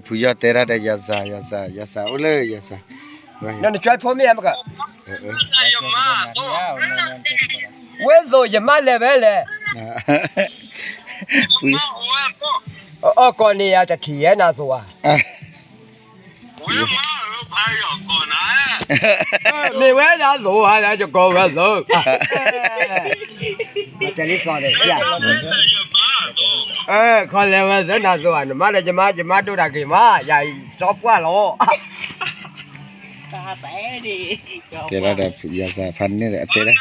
ဖုယီၢ်တဲတၢ်ဒီး ယၤစၢ် ယၤစၢ် ယၤစၢ် အိၣ်လၢယၤစၢ်, နနကွဲးဖိမ့ၢ်ဧါမက, ဝဲသိးယမါလဲၤဝဲလဲၣ်, အီၣ်ကိးန့ၣ်ယၤတထံၣ်ယဲနၤသိးဧါ, မ့ၢ်ဝဲနၤသိးဧါ ယကိးဝဲသိး, တဲလံသိးန့ၣ် ခီလဲၤဝဲသိးနၤသိးဧါ နမါဒီးယမါ ယမါဒိၣ်တၢ်ဂ့ၤမး ယၤအံၤစီပှၢ်လီၤ, တဲလီၤဒီး ယၤစၢ်ဖးန့ၣ်ဒီး အတဲဒၣ်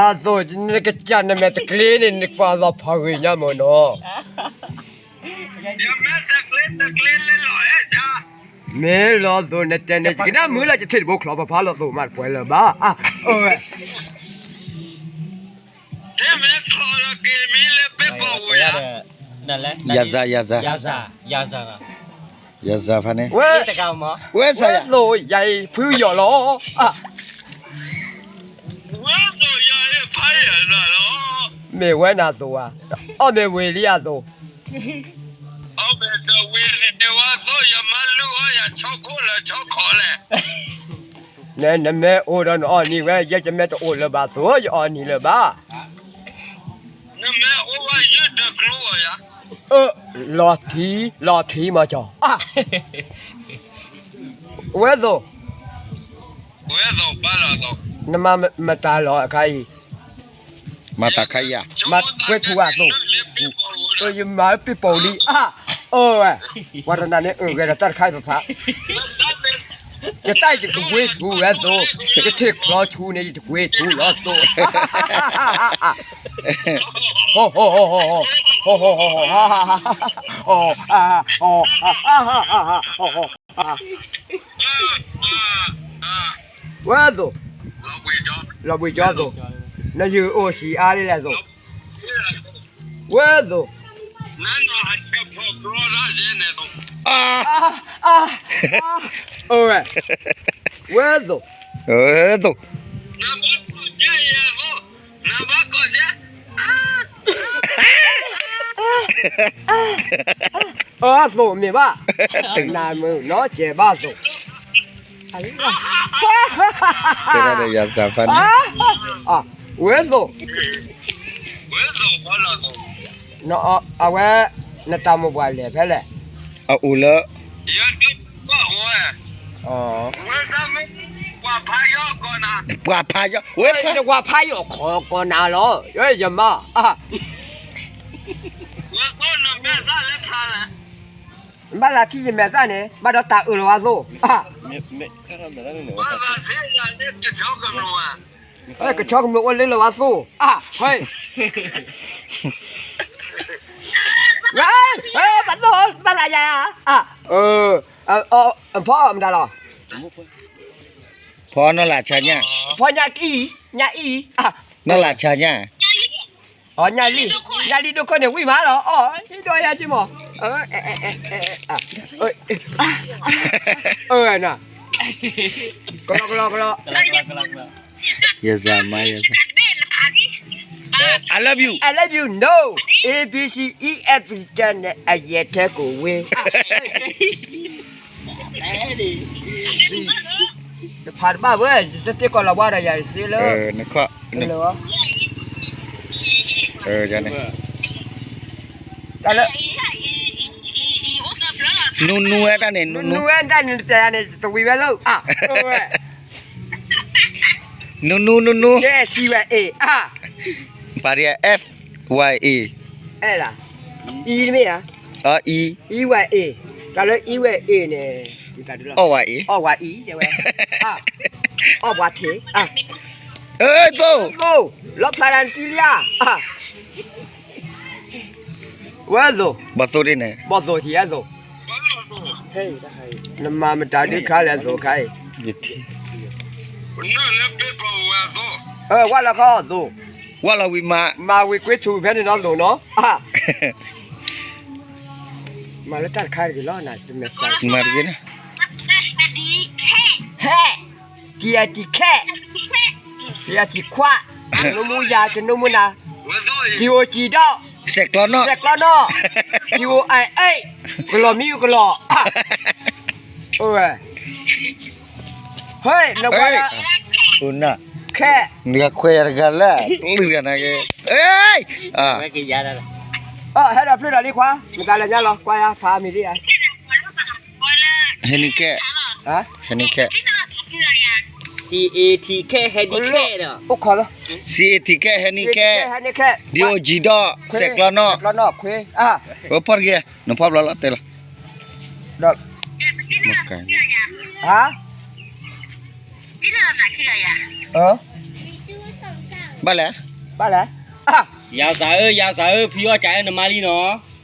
အသိး နကစၢ်နမဲာ်တကျ့န့ၣ် နကွၢ်လီၤဖးဂ့ၤညါမ့ၢ်နီၤ, မ့ၢ်လီၤသိးနတဲန့ၣ် ယကနၣ်မုာ်လၢယထံၣ်တဘိချီၣ်ပဖးလီၤသိးမးတပှဲၤလၢၤဘၣ်, ယၤစၢ် ယၤစၢ် ယၤစၢ်ဖးန့ၣ် ဝဲသိးယၤအံၤဖုယီၢ်လီၤ, မ့ၢ်ဝဲနၤသိးဧါ, အီၣ်မ့ၢ်ဝ့ၤလံအသိး, နမ့ၢ်အိၣ်ဒီးနအီၣ်နံၤဝဲ ယဲယမဲာ်တအိၣ်လၢၤဘၣ်သိး ယအီၣ်နံၤလၢၤဘၣ်, လီၤထံ လီၤထံမီၤကီၤ, ဝဲသိး နမၤမတၤလီၤအခါအံၤ, မၤတၢ်ခါအံၤဧါ, မၤကွဲးထူအသိး, ယမၤပ့ၤပိာ်လံအါ, အၢဝဲ, ပှၤတနၤန့ၣ်အၢဂဲၤဒီးတၢ်တခါအံၤပဖး, ယတၢ်ယကကွဲးထူဝဲသိး, ယထံၣ်ချီဆူန့ၣ် ယတကွဲးထူလီၤသိး, ဝဲသိး, လီၤဘှံးကၠီသိး, နယုၢ်အိၣ်ဆံးအါလံလဲၣ်သိး, ဝဲသိး, ဝဲသိး, အၢသိးမ့ၢ်ဘၣ်, နမုၢ်နီၢ်ကဲဘၣ်သိး, တဲဒၣ်ဒီးယၤစၢ်ဖးန့ၣ်, ဝဲသိး, အဝဲ, နတၢ်မိၢ်ပှၢ်လဲၤဖဲလဲၣ်, အအိၣ်လၢ ပှၤဖးယီၤ, ဝဲ, ပှၤဖးယီၤခိးကိးနၤလီၤ, ယမါ, ဘၣ်သးထံၣ်ယမဲာ်သၣ်န့ၣ် ဘၣ်ဒီးတၢ်အၢၣ်လီၤဝဲသိး, ကဆီကမျၢၢ်အိၣ်လၢလၢဝဲသိး, ဟဲ, ဘၣ်သိး, ဘၣ်သးယၤ, ဖီအီၣ်မတၤလီၤ, ဖီနီၢ်လၢ်ဆါညၣ်, ဖီညၣ်အံၤ, ညၣ်အံၤ, နီၢ်လၢ်ဆါညၣ်, ညၣ်လံ, ညၣ်လံဒိၣ်ခိၣ်န့ၣ် ဝံၣ်မးလီၤ, အီၣ်, ဟံးဒီးယၤက့မး, အၢ, ကလီကလီကလီ, ယၤစၢ်မါ, I love you, I love you, no, A B C E F G န့ၣ် အယဲၢ်ထဲကိးဝ့ၢ် တဖးတဘၣ်ဝဲ, တသ့ကီးလီၤဘၣ်ဒီးယၤစ့လၢ, နခီ, တၢ်လၢ, နူနူဝဲတၢ်န့ၣ်, နူနူဝဲတၢ်န့ၣ် တပျဲယၤန့ၣ် တဝံၤဝဲလၢ, နူနူ, နူနူ, ယဲၢ် C Y A, ပၤဒံ F Y A, အဲၣ်လၢ, E မ့ၢ်ဧါ, E, E Y A, တၢ်လၢ E Y A န့ၣ်, အီၣ်ဝဲအံၤ, အီၣ်ဝဲအံၤ, အီၣ်ပှၤထံး, အၢ, သိး, လီၤဖျါတၢ်နသံလံဧါ, ဝဲသိး, ဘီၣ်သိးဒ်န့ၣ်, ဘီၣ်သိးထံးအသိး, နမၤမတၤဒုးခါလဲၣ်သိးခါအံၤ, ဝဲလီၤခီသိး, ဝဲလီၤဝံၤမး, မၤဝံၤကွ့ထူဖဲန့ၣ်နီၤသိးနီၤ, မၤလၢတၢ်တခါတဂ့ၤလီၤ, မၤတဂ့ၤန့ၣ်, ဟဲ, ကံအတံၤခဲ, ကံအတံၤခွါ, တနူမူယၤ တနူမူနၤ, ကံအိၣ်ကံဒီး စဲးကျီနီၣ်, စဲးကျီနီၣ်, ယူၤအိုင်အိတ်, ကလီၤမံကလီၤ, အိၣ်ဝဲ, ဟဲ, နကွၢ်, အိၣ်နၤ, ခဲ, နခွဲးယၤတဂၤလၢ, လုၢ်တဂၤနၤက့, ဟဲဒီးဖျၢၣ်ဒီးလံခွါ, မတၤလဲၣ်ညါလီၤ, ကွၢ်ယၤဖးမံၤဒ်ဧါ handicap, handicap, C A T K handicap ဒီး, အိၣ်ခိးလီၤ, C A T K handicap, handicap, D O G ဒီး, စဲးကျီနီၣ်, စဲးကျီနီၣ်ခွဲ, အဖီၣ်တက့ၢ်, နဖီၣ်ဘျီလီၤတဲလီၤ, ဒီး, ဟါ, ဘၣ်လဲၣ်, ဘၣ်လဲၣ်, ယၤစးဧၢ, ယၤစးဧၢ, ဖံအီၣ်ကၢ်ဧၢ, နမါလံနီၤ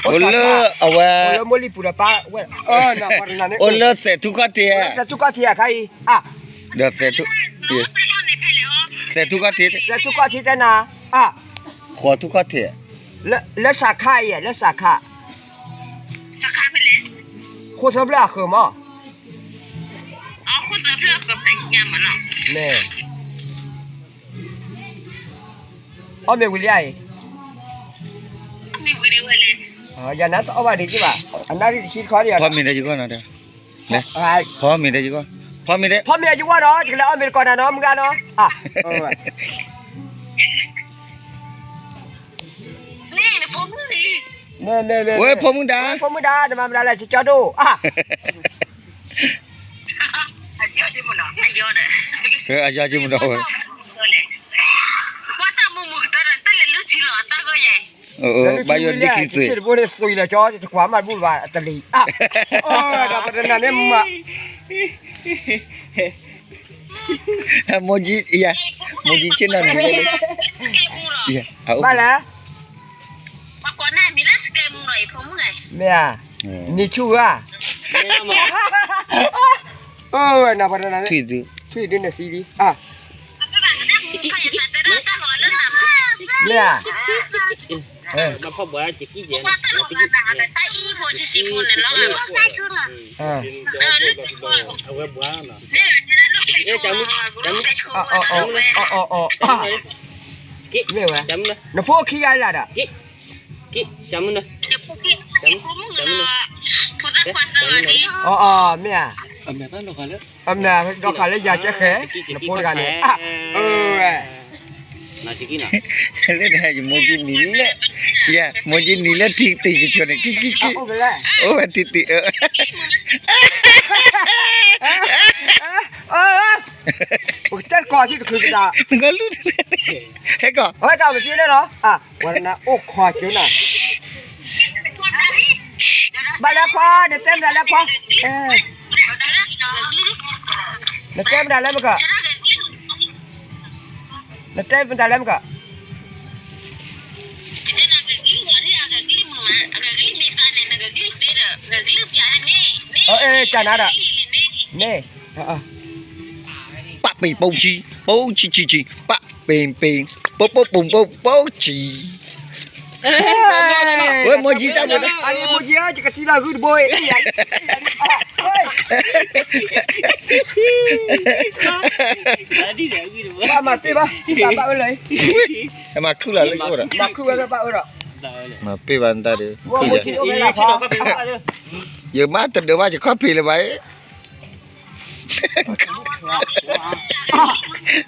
အိၣ်လၢအဝဲ, အိၣ်လၢသဲးထူခီၣ်ထံး, သဲးထူခီၣ်ထံးအခါအံၤ, ဒီးသဲးထူ, သဲးထူခီၣ်ထံး, သဲးထူခီၣ်ထံးတဲနၤ, ဃိးထူခီၣ်ထံး, လၢစးခါအံၤ, လၢစးခါ, ဃိၣ်သၢဖျၢၣ်အဃၢၤမး, မ့ၢ် အီၣ်မ့ၤဝံၤလံဧါအံၤ, ယနၢ်တအီၣ်ဘၣ်ဒံးက့ဘၣ်, အနၢ်ရံၣ်တဆံတခီဒီး, ဖီမ့ၤဒီးယဂီၢ်နီၤ, ဖီမ့ၤဒီးယဂီၢ်, ဖီမ့ၤဒီးယဂီၢ်, ဖီမ့ၤဒီး, ဖီမ့ၤယဂီၢ်နီၤ, ယကလဲၤအီၣ်မ့ၤတကိးနၤနီၤ မုၢ်ဂၤနီၤ, ဝဲဖိမုၣ်ဒါ, ဖိမုၣ်ဒါ, နမၤမနုၤလဲၣ် ကၠီဒိၣ်, အယီၤက့မုၢ်ဒီးဝဲ, ဘၣ်ယီၤဒ်ချံသွံး, မိၢ်ကံ, မိၢ်ကံဆ့ၣ်နီၤန့ၣ်, ဘၣ်လဲၣ်, မ့ၢ်ဧါ, နံၤဆူၣ်ဧါ, နံၤ, ထွံၣ်ဒုန့ၣ်စံလံ, မ့ၢ်ဧါ, မ့ၢ်ဝဲ, နဖိခံဂၤလၢ်ဒီး, မ့ၢ်ဧါ, အမ့ၢ်ဒီးခးလၢယၤကဲဃဲ, နဖိတဂၤန့ၣ်, လၢမိၢ်ကံနံၤလၢ, ယမိၢ်ကံနံၤလၢထံတံၤကဆိးန့ၣ် ကံကံကံ, အိၣ်ဝဲထံတံၤအၢ, ပကတဲတကီၢ်ထံတချုးကဒါ, ဟဲကီၢ်, ဟဲကီၢ်မ့ၢ်သ့န့ၣ်လီၤ, ဝဲဒၣ်အိၣ်ခိးကၠိနၤ, ဘၣ်လဲၣ်ခွါ, နတဲမတၤလဲၣ်ခွါ, နတဲမတၤလဲၣ်မက, နတဲမတၤလဲၣ်မက, ကနၤဒီး, န့ၣ်, ပၣ်ပ့ၤပိဆံ, ပိဆံဆံဆံ, ပၣ်ပ့ၤပ့ၤ, ပိပိပိပိပိဆံ, ဝဲမိၢ်ကံတၢ်ဘိးတၢ်, မိၢ်ကံဧၢ, ယကစံးလီၤဂုၢ်တဘိအံၤ, ဘၣ်မၤတ့ၢ်ဘၣ်, ဘၣ်အၢလီၤ, မၤခုၣ်လီၤလၢယအိၣ်ဒီး, မၤခုၣ်ဝဲလၢဘၣ်အၢဒီး, မၤပ့ၢ်ဘၣ်နတၢ်ဒီး, ယမၤတဒၢးဘၣ်ယခီၣ်ဖံးလၢၤဘၣ်,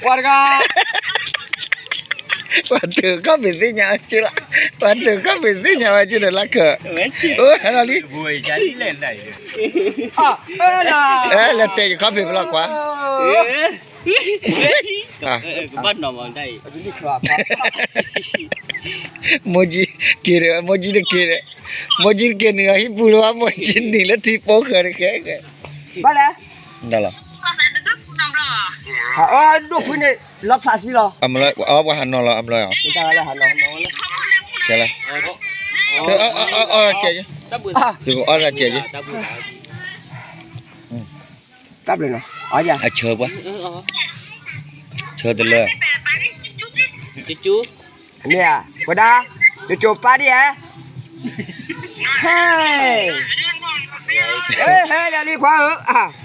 ပှၤတဂၤ, ပှၤတခီၣ်ဖံးသ့ၣ်ညါဝဲက့လီၤ, ပှၤတခီၣ်ဖံးသ့ၣ်ညါဝဲက့ဒီးလၢခၢၣ်, အိၣ်ဟဲလီၤလံ, လဲၤတဲာ်ယခီၣ်ဖံးဖဲလီၤကွၢ် မိၢ်ကံက့ၤဒီး, မိၢ်ကံတက့ၤဒီး, မိၢ်ကံတက့ၤနုာ်အဟံၣ်ပူၤလၢၤဘၣ်, မိၢ်ကံနံၤလၢထံပိာ်ဃၢၤတက့ၢ်, ဘၣ်လဲၣ်, ဒ်လီၤ, ဒိၣ်ဖုန့ၣ်, လီၤဖျးစံလီၤ, အဝဲဟးနီၤလီၤ အဘျီ, ကဲလၢ, အီၣ်ဒၣ်ကဲ, ယကအီၣ်ဒၣ်ကဲ, တၢ်ဘျုးနီၤ, အဆၢပှၤ, ဆၢတလၢ, မ့ၢ်ဧါ, ဝဲဒၣ်, ကၠိကၠိပၢ်ဒ်ဧါ, ဟဲ, ဟဲလၢလံခွါဧၢ,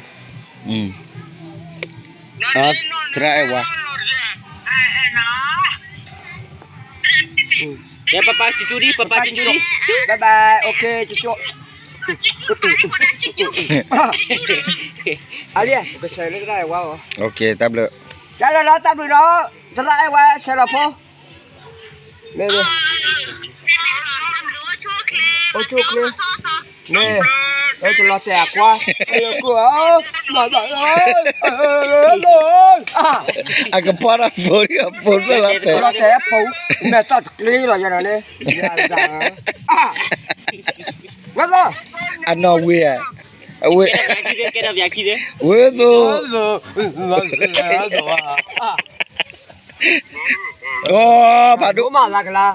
သရၣ်အဲၣ်ဝါ, ကဲ ပပာ်ကၠူကၠူဒံး ပပာ်ကၠူကၠူဒံး bye bye โอเค ကၠူကၠူ အလံ ကဆဲးလၢတၢ်အဲၣ်ဝါအီၤ โอเค တၢ်ဘျုး တၢ်လၢလီၤ တၢ်ဘျုးဒီး သရၣ်အဲၣ်ဝါဆဲးလီၤဖိ မ့ၢ် အိၣ်ဆူၣ်ချ့ မ့ၢ် အဲၣ်တလီၤတဲာ်အကွါ မၤဘၣ် အကဖီတၢ်ဖိ အဖိတလီၤတဲာ် လီၤတဲာ်အဖိ မ့ၢ်တၢ်တကျ့လီၤယၤဒီးန့ၣ် ဝဲသိး အနီၢ်ဝ့ၢ်ဧါ အဝ့ၢ် ဝ့ၢ်သိး အိ ဖးဒိၣ် မၤလၢကလါ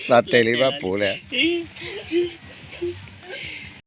သးတဲလံဘၣ်ပိာ်လဲၣ်